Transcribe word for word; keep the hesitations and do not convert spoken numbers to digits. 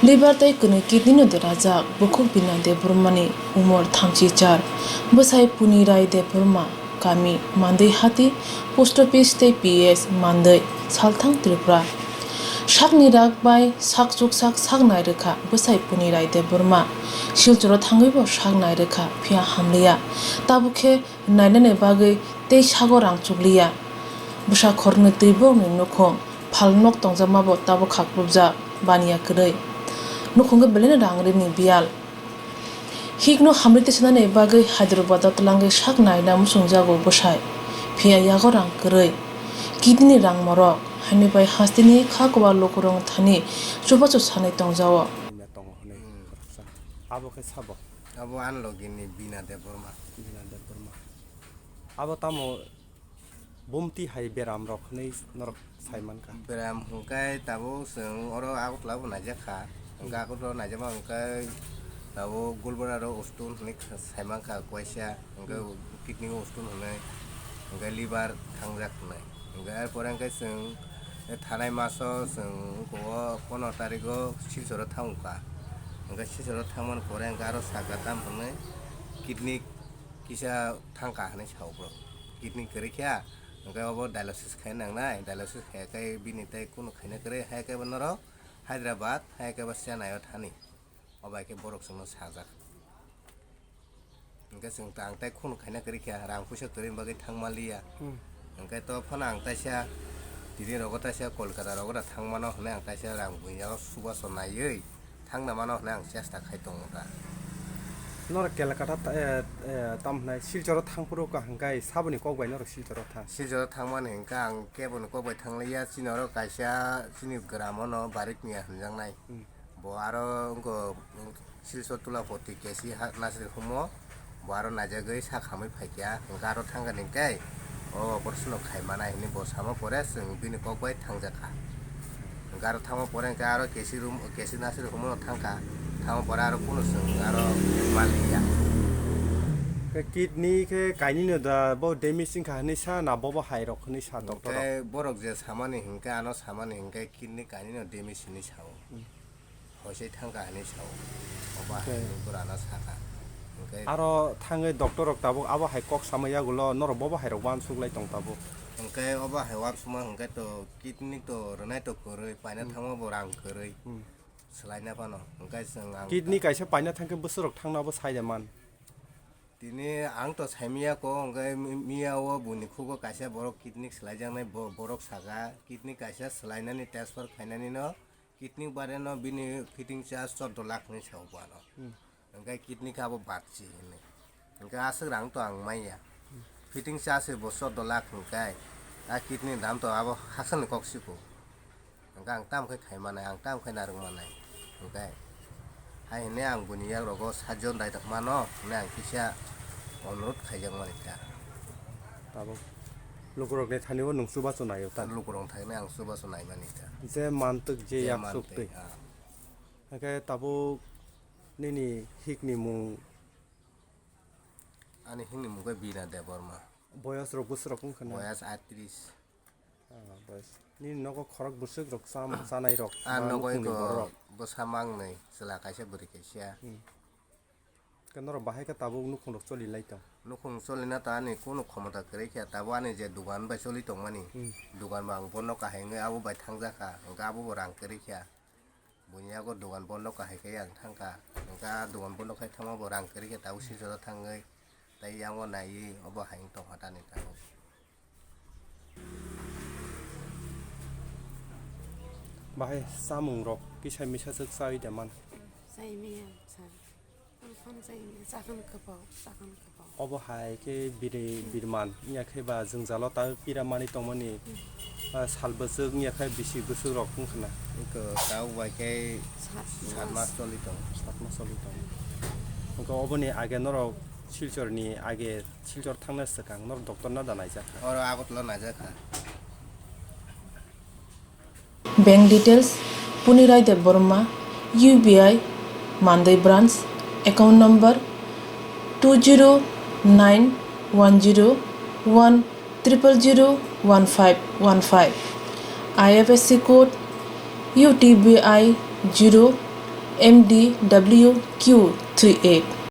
Liver tei kwnwi kidney no derajak bukhuk Bina Debbarma ni umor thamchi char, bwsai Puni Rai Debbarma, kami Mandwi Hati, post office tei P S Mandwi, Salthang Tripura. Sakni rak bai sak chuksak sak nai rwkha bwsai Puni Rai Debbarma. Silchoro thangwi bo sak nai rwkha, phiya hamliya. Tabuk khe nainani bagwi tei sago rang chukliya. Bwsa khoroknwi twi borokni nukhung, phal nok tongjakma bo tabuk khaklupjak, baniya kwrwi. Nukhung khe belai no rang rini biyal. Hikno hamri tisanani bagwi Hyderabad o twlangwi sak naina muchungjago bwsai. Phiya yago rang kwrwi. Kidney rang morok, haini bai hasteni kha kwbang lukurok thani chubachu sanwi tongjao. Tongo hwnwi khoroksa. Abo khe sabo? Abo ani logi ni Bina Debbarma. Bina Debbarma. Abo tamo bumti hai beram rok hwnwi norok sai mankha. Beram hwnkhe tabuk chwng oro Agartala bo naijak kha. Hwnkhe Agartala naijakma hwnkhe tabuk Golbara ro stone hwnwi sai mankha kaisa, hwnkhe kidney o stone hwnwi, hwnkhe liver thangjak hwnwi. Hwnkhe er pore hwnkhe chwng thanai maso chwng wngkha o pono tarikh o Silchor o thangkha. Hwnkhe Silchor o thangmani pore hwnkhe aro sakha tam hwnwi kidney kisa thangkha hwnwi sao borok. Kidney kwrwi kha, hwnkhe obo dialysis khaina nangnai, dialysis khaiya khe bini tei kunu khaina kwrwi, hai khe bo norok Hyderabad, hai khe bo Chennai o thani. O bai khe borok chwngno sajak. Hwnkhe chwng ta ang tei kunu khaina kwrwi kha, rang puisa kwrwini bagwi thangma liya. Hmm. Hwnkhe to phano ang taisa tini rogo taisa Kolkata rogo da thangmano hwnwi ang taisa rang buini yago subaso naiwi thangna mano hwnwi ang chesta khai tongo da. Norok Kolkata ta-, eh, eh, tam hwnai Silchoro thangphuru kaham kai saboni kok bai norok Silchoro thang? Silchoro thangmani hwnkhe ang keboni kok bai thangliya, chini oro kaisa chini gramo no Barik Miya hwnjaknai. Hmm. Bo aro wngkha Silchor Tulapoti K C ha-, Nasri Humo, bo aro naijagwi sak hamwi phaikha, hwnkhe aro thangkha hwnkhe o operation no khaimanai hinwi bo sama pore chwng bini kok bai thangjakha. Hwnkhe aro thangma pore hwnkhe aro K C room, K C Nasri Humo no thangkha, thangma pore aro kunu chwng aro manliya. Khe kidney khe kainwi no da bo damage wngkha hinwi sa na bobo hai rok hinwi sa doctor rok? Hwnkhe borok je samani hwnkhe ano samani hwnkhe kidney kainwi no damage hinwi sao. Hmm. Hoisai thangkha hinwi sao. Obo hai Okay. Nukura no sakha. Hwnkhe Aro thangwi doctor rok tabuk abo hai kok sama yagulo norok bobo hai rok uansuk lai tong tabuk. Hwnkhe obo hai uansukma hwnkhe to kidney to rwnai to kwrwi, paina Hmm. thangma bo rang kwrwi. Hmm. Swlaina phano. Hwnkhe chwng ang Kidney ta- kaisa paina thangkhe bwswk rok thangna bo sai de man. Tini ang to saimanya ko, hwnkhe mi-, miya o buini khugo kaisa borok kidney swlaijaknai bo-, borok saka, kidney kaisa swlainani transfer khainani no, kidney bare no bini fitting charge chordo lakh hinwi sao bo ano. Hmm. Hwnkhe kidney khe abo badsi hinwi. Hwnkhe aswk rang to ang manya. Fitting charge bo chordo lakh hwnkhe, a kidney dam to abo haksalni kok siko. Hwnkhe ang tamo khe khai manai, ang tamo khe narwk manai. Hwnkhe hai hwnwi ang buini yak rogo sat jon dai mano hwnwi ang kisa onurot khaijak mani kha. Tabuk lukurokni thani o nwng chubachu naio ta? Lukurokni thani ang chubachu nai mani kha. Je mantwk je Je yak mantwk, chuktwi. Ah. Hwnkhe tabuk nini hikni mung? Ani hikni mung khe Bina Debbarma. Boyas rok bwswk rok wngkha na? Boyas aitris. Ah, boyas. Nini nogo khorok bwswk rok cham-, chanai rok, Ah, ba nogo nukhungni eko borok rok? Bwsa mangnwi, chwla kaisa, bwrwi kaisa. Hmm. Khe norok bahai khe tabuk nukhung rok choli lai tong? Nukhung cholina ta ani kunu khomota kwrwi khe, tabuk ani je dugan bai choli tongmani, Hmm. dugan bo ang bondo kahai wngwi abo bai thangjak kha, hwnkhe abo bo rang kwrwi kha. Buini yago dugan bondo kahai khe ang thangkha, hwnkhe a dugan bondo khai thangma bo rang kwrwi khe tabuk Silchoro thangwi tei yango naiwi obo hai wng tongkha tani tabuk. Bahai chamung rok kisa misa swk chawi de man? Chai maya, sir. Ang phano chai maya, chakhan kwpao, chakhan kwpao. Obo hai khe biri, birman, wngya khe ba jwngjalo ta pira mani tongmani, Hmm. ah, sal bwswk, wngya khe bisi bwswk rok wngkha na? Wngkha, tabuk bai khe Sat sat mas. Mas choli tongo. Sat mas choli tongo. Wngkha oboni age norok Silchorni age Silchor thangna swkang norok doctor no da naijak kha? Oro Agartala naijak kha. Bank details: Punirai Debbarma, U B I, Mandai branch, account number two zero nine one zero one triple zero one five one five, I F S C code U T B I zero M D W Q three eight.